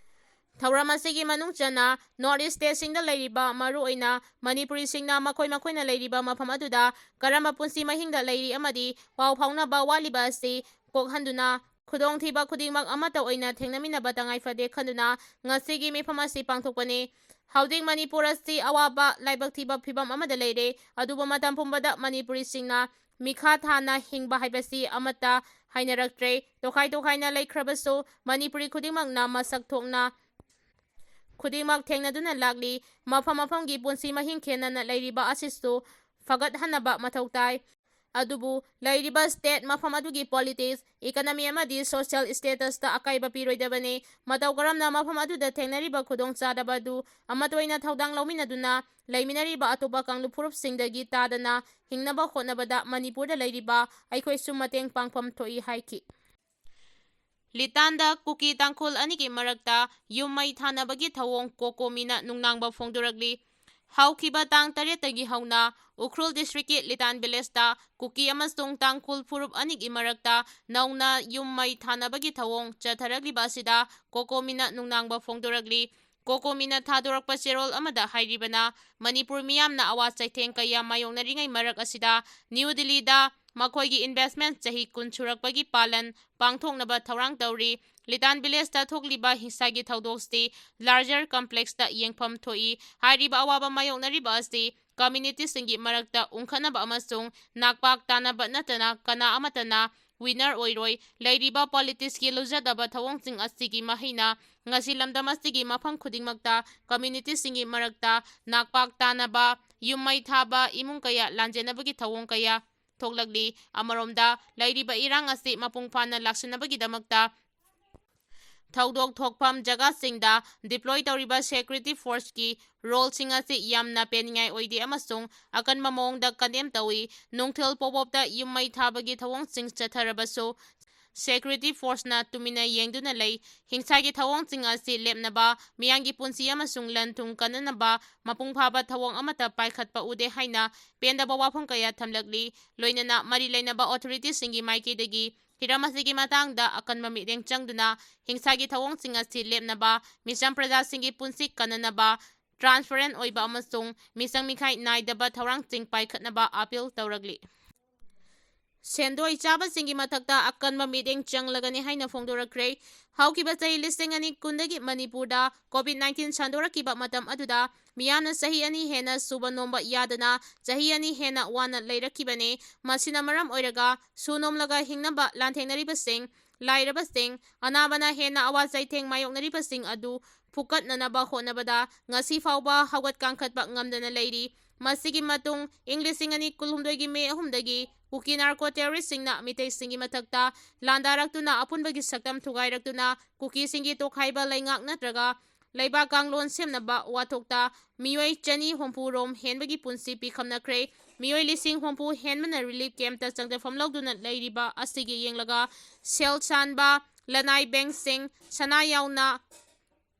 ꯊꯧꯔꯝ ꯑꯁꯤꯒꯤ ꯃꯅꯨꯡ ꯆꯟꯅ North East stateꯁꯤꯡꯗ ꯂꯩꯔꯤꯕ ꯃꯔꯨꯑꯣꯏꯅ ꯃꯅꯤꯄꯨꯔꯤꯁꯤꯡꯅ ꯃꯈꯣꯏ ꯃꯈꯣꯏꯅ ꯂꯩꯔꯤꯕ ꯃꯐꯝ ꯑꯗꯨꯗ ꯀꯔꯝꯕ ꯄꯨꯟꯁꯤ ꯃꯍꯤꯡꯗ ꯂꯩꯔꯤ ꯑꯃꯗꯤ ꯄꯥꯎ ꯐꯥꯎꯅꯕ ꯋꯥꯠꯂꯤꯕ ꯑꯁꯤ ꯀꯣꯛꯍꯟꯗꯨꯅ ꯈꯨꯗꯣꯡꯊꯤꯕ ꯈꯨꯗꯤꯡꯃꯛ ꯑꯃꯠꯇ ꯑꯣꯏꯅ ꯊꯦꯡꯅꯃꯤꯟꯅꯕ ꯇꯉꯥꯏ ꯐꯗꯦ ꯈꯟꯗꯨꯅ ꯉꯁꯤꯒꯤ ꯃꯤꯐꯝ ꯑꯁꯤ ꯄꯥꯡꯊꯣꯛꯄꯅꯤ꯫ ꯍꯧꯖꯤꯛ ꯃꯅꯤꯄꯨꯔ ꯑꯁꯤ ꯑꯋꯥꯕ ꯂꯥꯏꯕꯛ ꯊꯤꯕ ꯐꯤꯕꯝ ꯑꯃꯗ ꯂꯩꯔꯦ, ꯑꯗꯨꯕꯨ ꯃꯇꯝ ꯄꯨꯝꯕꯗ ꯃꯅꯤꯄꯨꯔꯤꯁꯤꯡꯅ ꯃꯤꯈꯥ ꯊꯥꯅ ꯍꯤꯡꯕ ꯍꯥꯏꯕꯁꯤ ꯑꯃꯠꯇ ꯍꯥꯏꯅꯔꯛꯇ꯭ꯔꯦ꯫ ꯇꯣꯈꯥꯏ ꯇꯣꯈꯥꯏꯅ ꯂꯩꯈ꯭ꯔꯕꯁꯨ ꯃꯅꯤꯄꯨꯔꯤ ꯈꯨꯗꯤꯡꯃꯛꯅ ꯃꯁꯛ ꯊꯣꯛꯅ ꯈꯨꯗꯤꯡꯃꯛ ꯊꯦꯡꯅꯗꯨꯅ ꯂꯥꯛꯂꯤ꯫ ꯃꯐꯝ ꯃꯐꯝꯒꯤ ꯄꯨꯟꯁꯤ ꯃꯍꯤꯡ ꯈꯦꯠꯅꯅ ꯂꯩꯔꯤꯕ ꯑꯁꯤꯁꯨ ꯐꯒꯠꯍꯟꯅꯕ ꯃꯊꯧ ꯇꯥꯏ꯫ ꯑꯗꯨꯕꯨ ꯂꯩꯔꯤꯕ state ꯃꯐꯝ ꯑꯗꯨꯒꯤ politics, economy ꯑꯃꯗꯤ social statusꯇ ꯑꯀꯥꯏꯕ ꯄꯤꯔꯣꯏꯗꯕꯅꯤ꯫ ꯃꯇꯧ ꯀꯔꯝꯅ ꯃꯐꯝ ꯑꯗꯨꯗ ꯊꯦꯡꯅꯔꯤꯕ ꯈꯨꯗꯣꯡꯆꯥꯗꯕ ꯑꯗꯨ ꯑꯃꯠꯇ ꯑꯣꯏꯅ ꯊꯧꯗꯥꯡ ꯂꯧꯃꯤꯟꯅꯗꯨꯅ ꯂꯩꯃꯤꯟꯅꯔꯤꯕ ꯑꯇꯣꯞꯄ ꯀꯥꯡꯂꯨꯞ ꯐꯨꯔꯨꯞꯁꯤꯡꯗꯒꯤ ꯇꯥꯗꯅ ꯍꯤꯡꯅꯕ ꯍꯣꯠꯅꯕꯗ ꯃꯅꯤꯄꯨꯔꯗ ꯂꯩꯔꯤꯕ ꯑꯩꯈꯣꯏꯁꯨ ꯃꯇꯦꯡ ꯄꯥꯡꯐꯝ ꯊꯣꯛꯏ ꯍꯥꯏꯈꯤ꯫ ꯂꯤꯇꯥꯟꯗ ꯀꯨꯀꯤ ꯇꯥꯡꯈꯨꯜ ꯑꯅꯤꯒꯤ ꯃꯔꯛꯇ ꯌꯨꯝ ꯃꯩ ꯊꯥꯅꯕꯒꯤ ꯊꯧꯑꯣꯡ ꯀꯣꯀꯣꯃꯤꯅ ꯅꯨꯡꯅꯥꯡꯕ ꯐꯣꯡꯗꯣꯔꯛꯂꯤ꯫ ꯍꯧꯈꯤꯕ ꯇꯥꯡ ꯇꯔꯦꯠꯇꯒꯤ ꯍꯧꯅ ꯎꯈ꯭ꯔꯨꯜ districtꯀꯤ ꯂꯤꯇꯥꯟ villageꯇ ꯀꯨꯀꯤ ꯑꯃꯁꯨꯡ ꯇꯥꯡꯈꯨꯜ ꯐꯨꯔꯨꯞ ꯑꯅꯤꯒꯤ ꯃꯔꯛꯇ ꯅꯧꯅ ꯌꯨꯝ ꯃꯩ ꯊꯥꯅꯕꯒꯤ ꯊꯧꯑꯣꯡ ꯆꯠꯊꯔꯛꯂꯤꯕ ꯑꯁꯤꯗ ꯀꯣꯀꯣꯃꯤꯅ ꯅꯨꯡꯅꯥꯡꯕ ꯐꯣꯡꯗꯣꯔꯛꯂꯤ꯫ ꯀꯣꯀꯣꯃꯤꯅ ꯊꯥꯗꯣꯔꯛꯄ ꯆꯦꯔꯣꯜ ꯑꯃꯗ ꯍꯥꯏꯔꯤꯕꯅ, ꯃꯅꯤꯄꯨꯔ ꯃꯤꯌꯥꯝꯅ ꯑꯋꯥ ꯆꯩꯊꯦꯡ ꯀꯌꯥ ꯃꯥꯌꯣꯛꯅꯔꯤꯉꯩ ꯃꯔꯛ ꯑꯁꯤꯗ ꯅ꯭ꯌꯨ ꯗꯤꯜꯂꯤꯗ ꯃꯈꯣꯏꯒꯤ investment ꯆꯍꯤ ꯀꯨꯟ ꯁꯨꯔꯛꯄꯒꯤ ꯄꯥꯂꯟ ꯄꯥꯡꯊꯣꯛꯅꯕ ꯊꯧꯔꯥꯡ ꯇꯧꯔꯤ꯫ ꯂꯤꯇꯥꯟ ꯚꯤꯂꯦꯖꯇ ꯊꯣꯛꯂꯤꯕ ꯍꯤꯡꯁꯥꯒꯤ ꯊꯧꯗꯣꯛꯁꯤ larger complexꯇ ꯌꯦꯡꯐꯝ ꯊꯣꯛꯏ꯫ ꯍꯥꯏꯔꯤꯕ ꯑꯋꯥꯕ ꯃꯥꯌꯣꯛꯅꯔꯤꯕ ꯑꯁꯤ communityꯁꯤꯡꯒꯤ ꯃꯔꯛꯇ ꯎꯪꯈꯠꯅꯕ ꯑꯃꯁꯨꯡ ꯅꯥꯛꯄꯥꯛ ꯇꯥꯅꯕ ꯅꯠꯇꯅ ꯀꯅꯥ ꯑꯃꯠꯇꯅ winner ꯑꯣꯏꯔꯣꯏ꯫ ꯂꯩꯔꯤꯕ politicsꯀꯤ ꯂꯨꯖꯗꯕ ꯊꯧꯑꯣꯡꯁꯤꯡ ꯑꯁꯤꯒꯤ ꯃꯍꯩꯅ ꯉꯁꯤ ꯂꯝꯗꯝ ꯑꯁꯤꯒꯤ ꯃꯐꯝ ꯈꯨꯗꯤꯡꯃꯛꯇ communityꯁꯤꯡꯒꯤ ꯃꯔꯛꯇ ꯅꯥꯛꯄꯥꯛ ꯇꯥꯅꯕ, ꯌꯨꯝ ꯃꯩ ꯊꯥꯕ, ꯏꯃꯨꯡ ꯀꯌꯥ ꯂꯥꯟꯖꯦꯟꯅꯕꯒꯤ ꯊꯧꯑꯣꯡ ꯀꯌꯥ ꯊꯣꯛꯂꯛꯂꯤ꯫ ꯑꯃꯔꯣꯝꯗ, ꯂꯩꯔꯤꯕ ꯏꯔꯥꯡ ꯑꯁꯤ ꯃꯄꯨꯡ ꯐꯥꯅ ꯂꯥꯛꯁꯤꯟꯅꯕꯒꯤꯗꯃꯛꯇ ꯊꯧꯗꯣꯛ ꯊꯣꯛꯐꯝ ꯖꯒꯥꯁꯤꯡꯗ deploy ꯇꯧꯔꯤꯕ security forceꯀꯤ roleꯁꯤꯡ ꯑꯁꯤ ꯌꯥꯝꯅ ꯄꯦꯟꯅꯤꯡꯉꯥꯏ ꯑꯣꯏꯗꯦ ꯑꯃꯁꯨꯡ ꯑꯀꯟꯕ ꯃꯑꯣꯡꯗ condemn ꯇꯧꯏ꯫ ꯅꯨꯡꯊꯤꯜ ꯄꯣꯕꯣꯞꯇ ꯌꯨꯝ ꯃꯩ ꯊꯥꯕꯒꯤ ꯊꯧꯑꯣꯡꯁꯤꯡ ꯆꯠꯊꯔꯕꯁꯨ, security forceꯅ ꯇꯨꯃꯤꯟꯅ ꯌꯦꯡꯗꯨꯅ ꯂꯩ꯫ ꯍꯤꯡꯁꯥꯒꯤ ꯊꯧꯑꯣꯡꯁꯤꯡ ꯑꯁꯤ ꯂꯦꯞꯅꯕ, ꯃꯤꯌꯥꯝꯒꯤ ꯄꯨꯟꯁꯤ ꯑꯃꯁꯨꯡ ꯂꯟ ꯊꯨꯝ ꯀꯟꯅꯅꯕ ꯃꯄꯨꯡ ꯐꯥꯕ ꯊꯧꯑꯣꯡ ꯑꯃꯠꯇ ꯄꯥꯏꯈꯠꯄ ꯎꯗꯦ ꯍꯥꯏꯅ ꯄꯦꯟꯗꯕ ꯋꯥꯐꯝ ꯀꯌꯥ ꯊꯝꯂꯛꯂꯤ꯫ ꯂꯣꯏꯅꯅ ꯃꯔꯤ ꯂꯩꯅꯕ authorityꯁꯤꯡꯒꯤ ꯃꯥꯏꯀꯩꯗꯒꯤ ꯍꯤꯔꯝ ꯑꯁꯤꯒꯤ ꯃꯇꯥꯡꯗ ꯑꯀꯟꯕ ꯃꯤꯠꯌꯦꯡ ꯆꯪꯗꯨꯅ ꯍꯤꯡꯁꯥꯒꯤ ꯊꯧꯑꯣꯡꯁꯤꯡ ꯑꯁꯤ ꯂꯦꯞꯅꯕ, ꯃꯤꯆꯝ ꯄ꯭ꯔꯖꯥꯁꯤꯡꯒꯤ ꯄꯨꯟꯁꯤ ꯀꯟꯅꯅꯕ transparent ꯑꯣꯏꯕ ꯑꯃꯁꯨꯡ ꯃꯤꯆꯪ ꯃꯤꯈꯥꯏ ꯅꯥꯏꯗꯕ ꯊꯧꯔꯥꯡꯁꯤꯡ ꯄꯥꯏꯈꯠꯅꯕ appeal ꯇꯧꯔꯛꯂꯤ꯫ ꯁꯦꯟꯗꯣꯏ ꯆꯥꯕꯁꯤꯡꯒꯤ ꯃꯊꯛꯇ ꯑꯀꯟꯕ ꯃꯤꯠꯌꯦꯡ ꯆꯪꯂꯒꯅꯤ ꯍꯥꯏꯅ ꯐꯣꯡꯗꯣꯔꯛꯈ꯭ꯔꯦ꯫ ꯍꯧꯈꯤꯕ ꯆꯍꯤ ꯂꯤꯁꯤꯡ ꯑꯅꯤ ꯀꯨꯟꯗꯒꯤ ꯃꯅꯤꯄꯨꯔꯗ COVID nineteen ꯁꯟꯗꯣꯔꯛꯈꯤꯕ ꯃꯇꯝ ꯑꯗꯨꯗ ꯃꯤꯌꯥꯝꯅ ꯆꯍꯤ ꯑꯅꯤ ꯍꯦꯟꯅ ꯁꯨꯕ ꯅꯣꯝꯕ ꯌꯥꯗꯅ ꯆꯍꯤ ꯑꯅꯤ ꯍꯦꯟꯅ ꯋꯥꯅ ꯂꯩꯔꯛꯈꯤꯕꯅꯤ꯫ ꯃꯁꯤꯅ ꯃꯔꯝ ꯑꯣꯏꯔꯒ ꯁꯨ ꯅꯣꯝꯂꯒ ꯍꯤꯡꯅꯕ ꯂꯥꯟꯊꯦꯡꯅꯔꯤꯕꯁꯤꯡ, ꯂꯥꯏꯔꯕꯁꯤꯡ, ꯑꯅꯥꯕꯅ ꯍꯦꯟꯅ ꯑꯋꯥ ꯆꯩꯊꯦꯡ ꯃꯥꯌꯣꯛꯅꯔꯤꯕꯁꯤꯡ ꯑꯗꯨ ꯐꯨꯀꯠꯅꯅꯕ ꯍꯣꯠꯅꯕꯗ ꯉꯁꯤ ꯐꯥꯎꯕ ꯍꯧꯒꯠ ꯀꯥꯡꯈꯠꯄ ꯉꯝꯗꯅ ꯂꯩꯔꯤ꯫ ꯃꯁꯤꯒꯤ ꯃꯇꯨꯡ ꯏꯪ ꯂꯤꯁꯤꯡ ꯑꯅꯤ ꯀꯨꯟꯍꯨꯝꯗꯣꯏꯒꯤ ꯃꯦ ꯑꯍꯨꯝꯗꯒꯤ ꯀꯨꯀꯤ narco terroristꯁꯤꯡꯅ ꯃꯤꯇꯩꯁꯤꯡꯒꯤ ꯃꯊꯛꯇ ꯂꯥꯟꯗꯥꯔꯛꯇꯨꯅ ꯑꯄꯨꯟꯕꯒꯤ ꯁꯛꯇꯝ ꯊꯨꯒꯥꯏꯔꯛꯇꯨꯅ ꯀꯨꯀꯤꯁꯤꯡꯒꯤ ꯇꯣꯈꯥꯏꯕ ꯂꯩꯉꯥꯛ ꯅꯠꯇ꯭ꯔꯒ ꯂꯩꯕꯥꯛ ꯀꯥꯡꯂꯣꯟ ꯁꯦꯝꯅꯕ ꯋꯥꯊꯣꯛꯇ ꯃꯤꯑꯣꯏ ꯆꯅꯤ ꯍꯨꯝꯐꯨ ꯔꯣꯝ ꯍꯦꯟꯕꯒꯤ ꯄꯨꯟꯁꯤ ꯄꯤꯈꯝꯅꯈ꯭ꯔꯦ꯫ ꯃꯤꯑꯣꯏ ꯂꯤꯁꯤꯡ ꯍꯨꯝꯐꯨ ꯍꯦꯟꯕꯅ relief campꯇ ꯆꯪꯖꯐꯝ ꯂꯧꯗꯨꯅ ꯂꯩꯔꯤꯕ ꯑꯁꯤꯒꯤ ꯌꯦꯡꯂꯒ ꯁꯦꯜ ꯁꯥꯟꯕ, ꯂꯅꯥꯏ bank ꯁꯤꯡ, ꯁꯅꯥ ꯌꯥꯎꯅ,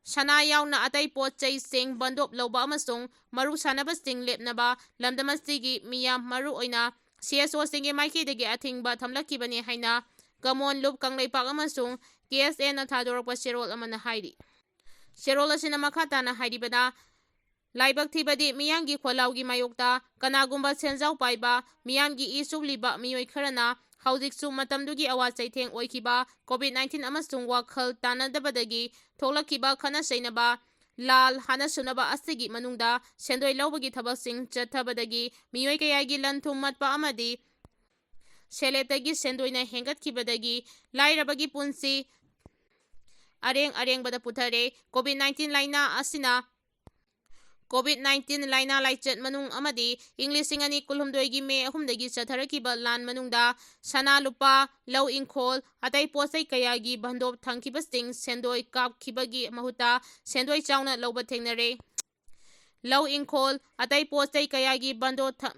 ꯁꯅꯥ ꯌꯥꯎꯅ ꯑꯇꯩ ꯄꯣꯠ ꯆꯩꯁꯤꯡ ꯕꯟꯗꯣꯞ ꯂꯧꯕ ꯑꯃꯁꯨꯡ ꯃꯔꯨ ꯁꯥꯟꯅꯕꯁꯤꯡ ꯂꯦꯞꯅꯕ ꯂꯝꯗꯝ ꯑꯁꯤꯒꯤ ꯃꯤꯌꯥꯝ, ꯃꯔꯨꯑꯣꯏꯅ CSOꯁꯤꯡꯒꯤ ꯃꯥꯏꯀꯩꯗꯒꯤ ꯑꯊꯤꯡꯕ ꯊꯝꯂꯛꯈꯤꯕꯅꯤ ꯍꯥꯏꯅ ꯀꯃꯣꯟ ꯂꯨꯞ ꯀꯪꯂꯩꯄꯥꯛ ꯑꯃꯁꯨꯡ KSAꯅ ꯊꯥꯗꯣꯔꯛꯄ ꯆꯦꯔꯣꯜ ꯑꯃꯅ ꯍꯥꯏꯔꯤ꯫ ꯆꯦꯔꯣꯜ ꯑꯁꯤꯅ ꯃꯈꯥ ꯇꯥꯅ ꯍꯥꯏꯔꯤꯕꯅ, ꯂꯥꯏꯕꯛ ꯊꯤꯕꯗꯤ ꯃꯤꯌꯥꯝꯒꯤ ꯈꯣꯜꯂꯥꯎꯒꯤ ꯃꯥꯌꯣꯛꯇ ꯀꯅꯥꯒꯨꯝꯕ ꯁꯦꯟꯖꯥꯎ ꯄꯥꯏꯕ ꯃꯤꯌꯥꯝꯒꯤ ꯏ ꯆꯨꯞꯂꯤꯕ ꯃꯤꯑꯣꯏ ꯈꯔꯅ ꯍꯧꯖꯤꯛꯁꯨ ꯃꯇꯝꯗꯨꯒꯤ ꯑꯋꯥ ꯆꯩꯊꯦꯡ ꯑꯣꯏꯈꯤꯕ COVID nineteen ꯑꯃꯁꯨꯡ ꯋꯥꯈꯜ ꯇꯥꯅꯗꯕꯗꯒꯤ ꯊꯣꯛꯂꯛꯈꯤꯕ ꯈꯠꯅ ꯆꯩꯅꯕ, ꯂꯥꯜ ꯍꯥꯟꯅ ꯁꯨꯅꯕ ꯑꯁꯤꯒꯤ ꯃꯅꯨꯡꯗ ꯁꯦꯟꯗꯣꯏ ꯂꯧꯕꯒꯤ ꯊꯕꯛꯁꯤꯡ ꯆꯠꯊꯕꯗꯒꯤ ꯃꯤꯑꯣꯏ ꯀꯌꯥꯒꯤ ꯂꯟ ꯊꯨꯝ ꯃꯠꯄ ꯑꯃꯗꯤ ꯁꯦꯜ ꯍꯦꯞꯇꯒꯤ ꯁꯦꯟꯗꯣꯏꯅ ꯍꯦꯟꯒꯠꯈꯤꯕꯗꯒꯤ ꯂꯥꯏꯔꯕꯒꯤ ꯄꯨꯟꯁꯤ ꯑꯔꯦꯡ ꯑꯔꯦꯡꯕꯗ ꯄꯨꯊꯔꯦ꯫ COVID nineteen ꯂꯥꯏꯅꯥ ꯑꯁꯤꯅ COVID nineteen ꯂꯥꯏꯅꯥ ꯂꯥꯏꯆꯠ ꯃꯅꯨꯡ ꯑꯃꯗꯤ ꯏꯪ ꯂꯤꯁꯤꯡ ꯑꯅꯤ ꯀꯨꯟꯍꯨꯝꯗꯣꯏꯒꯤ ꯃꯦ ꯑꯍꯨꯝꯗꯒꯤ ꯆꯠꯊꯔꯛꯈꯤꯕ ꯂꯥꯟ ꯃꯅꯨꯡꯗ ꯁꯅꯥ ꯂꯨꯄꯥ, ꯂꯧ ꯏꯪꯈꯣꯜ, ꯑꯇꯩ ꯄꯣꯠ ꯆꯩ ꯀꯌꯥꯒꯤ ꯕꯟꯗꯣꯞ ꯊꯝꯈꯤꯕꯁꯤꯡ ꯁꯦꯟꯗꯣꯏ ꯀꯥꯞꯈꯤꯕꯒꯤ ꯃꯍꯨꯠꯇ ꯁꯦꯟꯗꯣꯏ ꯆꯥꯎꯅ ꯂꯧꯕ ꯊꯦꯡꯅꯔꯦ꯫ ꯂꯧ ꯏꯪꯈꯣꯜ, ꯑꯇꯩ ꯄꯣꯠ ꯆꯩ ꯀꯌꯥꯒꯤ ꯕꯟꯗꯣꯞ ꯊ-,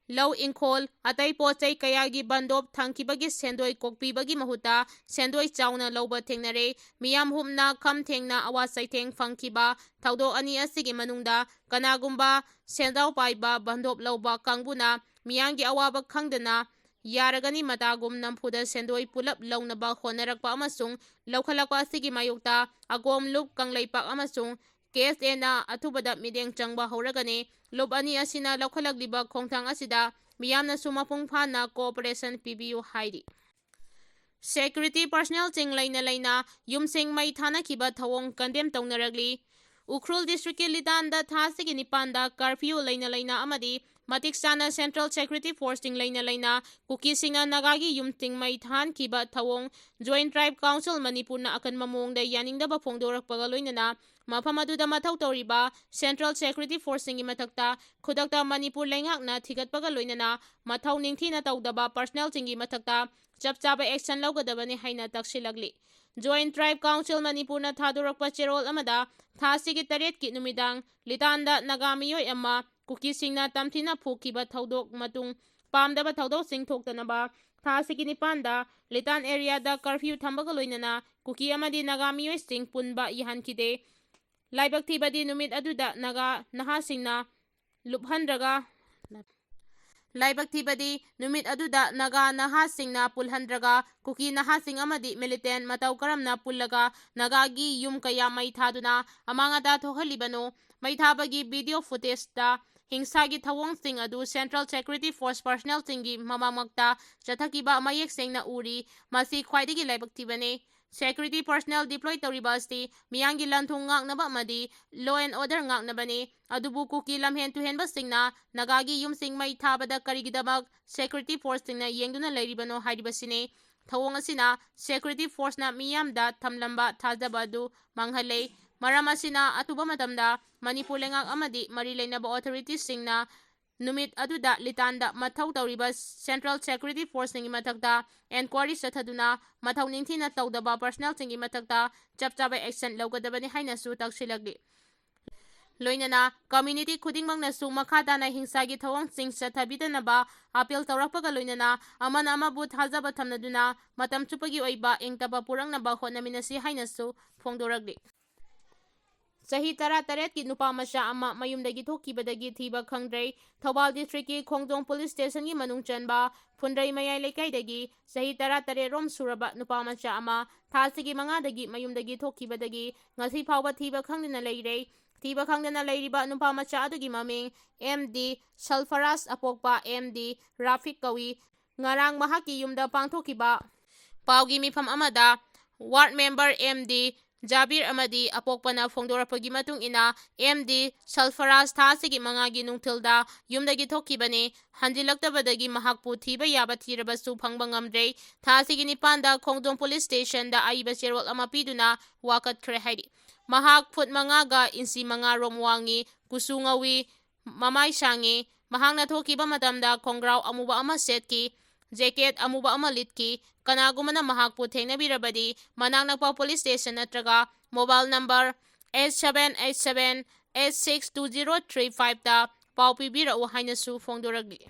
ꯂꯧ ꯏꯪꯈꯣꯜ, ꯑꯇꯩ ꯄꯣꯠ ꯆꯩ ꯀꯌꯥꯒꯤ ꯕꯟꯗꯣꯞ ꯊꯝꯈꯤꯕꯒꯤ ꯁꯦꯟꯗꯣꯏ ꯀꯣꯛꯄꯤꯕꯒꯤ ꯃꯍꯨꯠꯇ ꯁꯦꯟꯗꯣꯏ ꯆꯥꯎꯅ ꯂꯧꯕ ꯊꯦꯡꯅꯔꯦ꯫ ꯃꯤꯌꯥꯝ ꯍꯨꯞꯅ ꯈꯝ ꯊꯦꯡꯅ ꯑꯋꯥ ꯆꯩꯊꯦꯡ ꯐꯪꯈꯤꯕ ꯊꯧꯗꯣꯛ ꯑꯅꯤ ꯑꯁꯤꯒꯤ ꯃꯅꯨꯡꯗ ꯀꯅꯥꯒꯨꯝꯕ ꯁꯦꯟꯖꯥꯎ ꯄꯥꯏꯕ ꯕꯟꯗꯣꯞ ꯂꯧꯕ ꯀꯥꯡꯕꯨꯅ ꯃꯤꯌꯥꯝꯒꯤ ꯑꯋꯥꯕ ꯈꯪꯗꯅ ꯌꯥꯔꯒꯅꯤ ꯃꯇꯥꯒꯨꯝ ꯅꯝꯐꯨꯗ ꯁꯦꯟꯗꯣꯏ ꯄꯨꯂꯞ ꯂꯧꯅꯕ ꯍꯣꯠꯅꯔꯛꯄ ꯑꯃꯁꯨꯡ ꯂꯧꯈꯠꯂꯛꯄ ꯑꯁꯤꯒꯤ ꯃꯥꯌꯣꯛꯇ ꯑꯒꯣꯝ ꯂꯨꯞ ꯀꯪꯂꯩꯄꯥꯛ ꯑꯃꯁꯨꯡ KSAꯅ ꯑꯊꯨꯕꯗ ꯃꯤꯠꯌꯦꯡ ꯆꯪꯕ ꯍꯧꯔꯒꯅꯤ꯫ ꯂꯨꯞ ꯑꯅꯤ ꯑꯁꯤꯅ ꯂꯧꯈꯠꯂꯛꯂꯤꯕ ꯈꯣꯡꯊꯥꯡ ꯑꯁꯤꯗ ꯃꯤꯌꯥꯝꯅꯁꯨ ꯃꯄꯨꯡ ꯐꯥꯅ cooperation ꯄꯤꯕꯤꯌꯨ ꯍꯥꯏꯔꯤ꯫ Security personnelꯁꯤꯡ ꯂꯩꯅ ꯂꯩꯅ ꯌꯨꯝꯁꯤꯡ ꯃꯩ ꯊꯥꯅꯈꯤꯕ ꯊꯧꯑꯣꯡ condemn ꯇꯧꯅꯔꯛꯂꯤ꯫ ꯎꯈ꯭ꯔꯨꯜ districtꯀꯤ ꯂꯤꯇꯥꯟꯗ ꯊꯥ ꯑꯁꯤꯒꯤ ꯅꯤꯄꯥꯟꯗ curfew ꯂꯩꯅ ꯂꯩꯅ ꯑꯃꯗꯤ ꯃꯇꯤꯛ ꯆꯥꯅ central security forceꯁꯤꯡ ꯂꯩꯅ ꯂꯩꯅ ꯀꯨꯀꯤꯁꯤꯡꯅ ꯅꯥꯒꯥꯒꯤ ꯌꯨꯝꯁꯤꯡ ꯃꯩ ꯊꯥꯍꯟꯈꯤꯕ ꯊꯧꯑꯣꯡ Joint Tribe Council ꯃꯅꯤꯄꯨꯔꯅ ꯑꯀꯟꯕ ꯃꯑꯣꯡꯗ ꯌꯥꯅꯤꯡꯗꯕ ꯐꯣꯡꯗꯣꯔꯛꯄꯒ ꯂꯣꯏꯅꯅ ꯃꯐꯝ ꯑꯗꯨꯗ ꯃꯊꯧ ꯇꯧꯔꯤꯕ central security forceꯁꯤꯡꯒꯤ ꯃꯊꯛꯇ ꯈꯨꯗꯛꯇ ꯃꯅꯤꯄꯨꯔ ꯂꯩꯉꯥꯛꯅ ꯊꯤꯒꯠꯄꯒ ꯂꯣꯏꯅꯅ ꯃꯊꯧ ꯅꯤꯡꯊꯤꯅ ꯇꯧꯗꯕ personnelꯁꯤꯡꯒꯤ ꯃꯊꯛꯇ ꯆꯞ ꯆꯥꯕ action ꯂꯧꯒꯗꯕꯅꯤ ꯍꯥꯏꯅ ꯇꯛꯁꯤꯜꯂꯛꯂꯤ꯫ Joint Tribe Council ꯃꯅꯤꯄꯨꯔꯅ ꯊꯥꯗꯣꯔꯛꯄ ꯆꯦꯔꯣꯜ ꯑꯃꯗ ꯊꯥ ꯑꯁꯤꯒꯤ ꯇꯔꯦꯠꯀꯤ ꯅꯨꯃꯤꯗꯥꯡ ꯂꯤꯇꯥꯟꯗ ꯅꯥꯒꯥ ꯃꯤꯑꯣꯏ ꯑꯃ ꯀꯨꯀꯤꯁꯤꯡꯅ ꯇꯝꯊꯤꯅ ꯐꯨꯈꯤꯕ ꯊꯧꯗꯣꯛ ꯃꯇꯨꯡ ꯄꯥꯝꯗꯕ ꯊꯧꯗꯣꯛꯁꯤꯡ ꯊꯣꯛꯇꯅꯕ ꯊꯥ ꯑꯁꯤꯒꯤ ꯅꯤꯄꯥꯟꯗ ꯂꯤꯇꯥꯟ areaꯗ curfew ꯊꯝꯕꯒ ꯂꯣꯏꯅꯅ ꯀꯨꯀꯤ ꯑꯃꯗꯤ ꯅꯥꯒꯥ ꯃꯤꯑꯣꯏꯁꯤꯡ ꯄꯨꯟꯕ ꯌꯥꯍꯟꯈꯤꯗꯦ꯫ ꯂꯥꯏꯕꯛ ꯊꯤꯕꯗꯤ ꯅꯨꯃꯤꯠ ꯑꯗꯨꯗ ꯅꯥꯒꯥ ꯅꯍꯥꯁꯤꯡꯅ ꯂꯨꯞꯍꯟꯗ꯭ꯔꯒ ꯂꯥꯏꯕꯛ ꯊꯤꯕꯗꯤ ꯅꯨꯃꯤꯠ ꯑꯗꯨꯗ ꯅꯥꯒꯥ ꯅꯍꯥꯁꯤꯡꯅ ꯄꯨꯜꯍꯟꯗ꯭ꯔꯒ ꯀꯨꯀꯤ ꯅꯍꯥꯁꯤꯡ ꯑꯃꯗꯤ militant ꯃꯇꯧ ꯀꯔꯝꯅ ꯄꯨꯜꯂꯒ ꯅꯥꯒꯥꯒꯤ ꯌꯨꯝ ꯀꯌꯥ ꯃꯩ ꯊꯥꯗꯨꯅ ꯑꯃꯥꯡ ꯑꯇꯥ ꯊꯣꯛꯍꯜꯂꯤꯕꯅꯣ? ꯃꯩ ꯊꯥꯕꯒꯤ video footageꯇ ꯍꯤꯡꯁꯥꯒꯤ ꯊꯧꯑꯣꯡꯁꯤꯡ ꯑꯗꯨ Central Security Force personnelꯁꯤꯡꯒꯤ ꯃꯃꯛꯇ ꯆꯠꯊꯈꯤꯕ ꯃꯌꯦꯛ ꯁꯦꯡꯅ ꯎꯔꯤ꯫ ꯃꯁꯤ ꯈ꯭ꯋꯥꯏꯗꯒꯤ ꯂꯥꯏꯕꯛ ꯊꯤꯕꯅꯤ꯫ Security personnel deploy ꯇꯧꯔꯤꯕ ꯑꯁꯤ ꯃꯤꯌꯥꯝꯒꯤ ꯂꯟ ꯊꯨꯝ ꯉꯥꯛꯅꯕ ꯑꯃꯗꯤ law and order ꯉꯥꯛꯅꯕꯅꯤ꯫ ꯑꯗꯨꯕꯨ ꯀꯨꯀꯤ ꯂꯝꯍꯦꯟ ꯇꯨꯍꯦꯟꯕꯁꯤꯡꯅ ꯅꯥꯒꯥꯒꯤ ꯌꯨꯝꯁꯤꯡ ꯃꯩ ꯊꯥꯕꯗ ꯀꯔꯤꯒꯤꯗꯃꯛ security forceꯁꯤꯡꯅ ꯌꯦꯡꯗꯨꯅ ꯂꯩꯔꯤꯕꯅꯣ ꯍꯥꯏꯔꯤꯕꯁꯤꯅꯤ꯫ ꯊꯧꯑꯣꯡ ꯑꯁꯤꯅ security forceꯅ ꯃꯤꯌꯥꯝꯗ ꯊꯝꯂꯝꯕ ꯊꯥꯖꯕ ꯑꯗꯨ ꯃꯥꯡꯍꯜꯂꯦ꯫ ꯃꯔꯝ ꯑꯁꯤꯅ ꯑꯊꯨꯕ ꯃꯇꯝꯗ ꯃꯅꯤꯄꯨꯔ ꯂꯩꯉꯥꯛ ꯑꯃꯗꯤ ꯃꯔꯤ ꯂꯩꯅꯕ authorityꯁꯤꯡꯅ ꯅꯨꯃꯤꯠ ꯑꯗꯨꯗ ꯂꯤꯇꯥꯟꯗ ꯃꯊꯧ ꯇꯧꯔꯤꯕ Central Security Forceꯁꯤꯡꯒꯤ ꯃꯊꯛꯇ inquiry ꯆꯠꯊꯗꯨꯅ ꯃꯊꯧ ꯅꯤꯡꯊꯤꯅ ꯇꯧꯗꯕ personnelꯁꯤꯡꯒꯤ ꯃꯊꯛꯇ ꯆꯞ ꯆꯥꯕ action ꯂꯧꯒꯗꯕꯅꯤ ꯍꯥꯏꯅꯁꯨ ꯇꯛꯁꯤꯜꯂꯛꯂꯤ꯫ ꯂꯣꯏꯅꯅ community ꯈꯨꯗꯤꯡꯃꯛꯅꯁꯨ ꯃꯈꯥ ꯇꯥꯅ ꯍꯤꯡꯁꯥꯒꯤ ꯊꯧꯑꯣꯡꯁꯤꯡ ꯆꯠꯊꯕꯤꯗꯅꯕ appeal ꯇꯧꯔꯛꯄꯒ ꯂꯣꯏꯅꯅ ꯑꯃꯅ ꯑꯃꯕꯨ ꯊꯥꯖꯕ ꯊꯝꯅꯗꯨꯅ ꯃꯇꯝ ꯆꯨꯞꯄꯒꯤ ꯑꯣꯏꯕ ꯏꯪꯇꯞꯄ ꯄꯨꯔꯛꯅꯕ ꯍꯣꯠꯅꯃꯤꯟꯅꯁꯤ ꯍꯥꯏꯅꯁꯨ ꯐꯣꯡꯗꯣꯔꯛꯂꯤ꯫ ꯆꯍꯤ ꯇꯔꯥꯇꯔꯦꯠꯀꯤ ꯅꯨꯄꯥ ꯃꯆꯥ ꯑꯃ ꯃꯌꯨꯝꯗꯒꯤ ꯊꯣꯛꯈꯤꯕꯗꯒꯤ ꯊꯤꯕ ꯈꯪꯗ꯭ꯔꯦ꯫ ꯊꯧꯕꯥꯜ districtꯀꯤ ꯈꯣꯡꯖꯣꯝ police stationꯒꯤ ꯃꯅꯨꯡ ꯆꯟꯕ ꯐꯨꯟꯗ꯭ꯔꯩ ꯃꯌꯥꯏ ꯂꯩꯀꯥꯏꯗꯒꯤ ꯆꯍꯤ ꯇꯔꯥꯇꯔꯦꯠ ꯔꯣꯝ ꯁꯨꯔꯕ ꯅꯨꯄꯥ ꯃꯆꯥ ꯑꯃ ꯊꯥ ꯑꯁꯤꯒꯤ ꯃꯉꯥꯗꯒꯤ ꯃꯌꯨꯝꯗꯒꯤ ꯊꯣꯛꯈꯤꯕꯗꯒꯤ ꯉꯁꯤ ꯐꯥꯎꯕ ꯊꯤꯕ ꯈꯪꯗꯅ ꯂꯩꯔꯦ꯫ ꯊꯤꯕ ꯈꯪꯗꯅ ꯂꯩꯔꯤꯕ ꯅꯨꯄꯥ ꯃꯆꯥ ꯑꯗꯨꯒꯤ ꯃꯃꯤꯡ M D ꯁꯜꯐꯔꯥꯖ, ꯑꯄꯣꯛꯄ M D Rafiq ꯀꯧꯏ꯫ ꯉꯔꯥꯡ ꯃꯍꯥꯛꯀꯤ ꯌꯨꯝꯗ ꯄꯥꯡꯊꯣꯛꯈꯤꯕ ꯄꯥꯎꯒꯤ ꯃꯤꯐꯝ ꯑꯃꯗ ward member M D ꯖꯥꯕꯤꯔ ꯑꯃꯗꯤ ꯑꯄꯣꯛꯄꯅ ꯐꯣꯡꯗꯣꯔꯛꯄꯒꯤ ꯃꯇꯨꯡ ꯏꯟꯅ, M D ꯁꯜꯐꯔꯥꯖ ꯊꯥ ꯑꯁꯤꯒꯤ ꯃꯉꯥꯒꯤ ꯅꯨꯡꯊꯤꯜꯗ ꯌꯨꯝꯗꯒꯤ ꯊꯣꯛꯈꯤꯕꯅꯤ꯫ ꯍꯟꯖꯤꯜꯂꯛꯇꯕꯗꯒꯤ ꯃꯍꯥꯛꯄꯨ ꯊꯤꯕ ꯌꯥꯕ ꯊꯤꯔꯕꯁꯨ ꯐꯪꯕ ꯉꯝꯗ꯭ꯔꯦ꯫ ꯊꯥ ꯑꯁꯤꯒꯤ ꯅꯤꯄꯥꯟꯗ ꯈꯣꯡꯖꯣꯝ police stationꯗ ꯑꯏꯕ ꯆꯦꯔꯣꯜ ꯑꯃ ꯄꯤꯗꯨꯅ ꯋꯥꯀꯠꯈ꯭ꯔꯦ ꯍꯥꯏꯔꯤ꯫ ꯃꯍꯥꯛ ꯐꯨꯠ ꯃꯉꯥꯒ ꯏꯟꯆꯤ ꯃꯉꯥ ꯔꯣꯝ ꯋꯥꯡꯉꯤ, ꯀꯨꯆꯨ ꯉꯧꯏ, ꯃꯃꯥꯏ ꯁꯥꯡꯉꯤ꯫ ꯃꯍꯥꯛꯅ ꯊꯣꯛꯈꯤꯕ ꯃꯇꯝꯗ ꯈꯣꯡꯒ꯭ꯔꯥꯎ ꯑꯃꯨꯕ ꯑꯃ ꯁꯦꯠꯈꯤ, jacket ꯑꯃꯨꯕ ꯑꯃ ꯂꯤꯠꯈꯤ꯫ ꯀꯅꯥꯒꯨꯝꯕꯅ ꯃꯍꯥꯛꯄꯨ ꯊꯦꯡꯅꯕꯤꯔꯕꯗꯤ ꯃꯅꯥꯛ ꯅꯛꯄ police station ꯅꯠꯇ꯭ꯔꯒ mobile number eight seven eight seven eight six two zero three fiveꯇ ꯄꯥꯎ ꯄꯤꯕꯤꯔꯛꯎ ꯍꯥꯏꯅꯁꯨ ꯐꯣꯡꯗꯣꯔꯛꯂꯤ꯫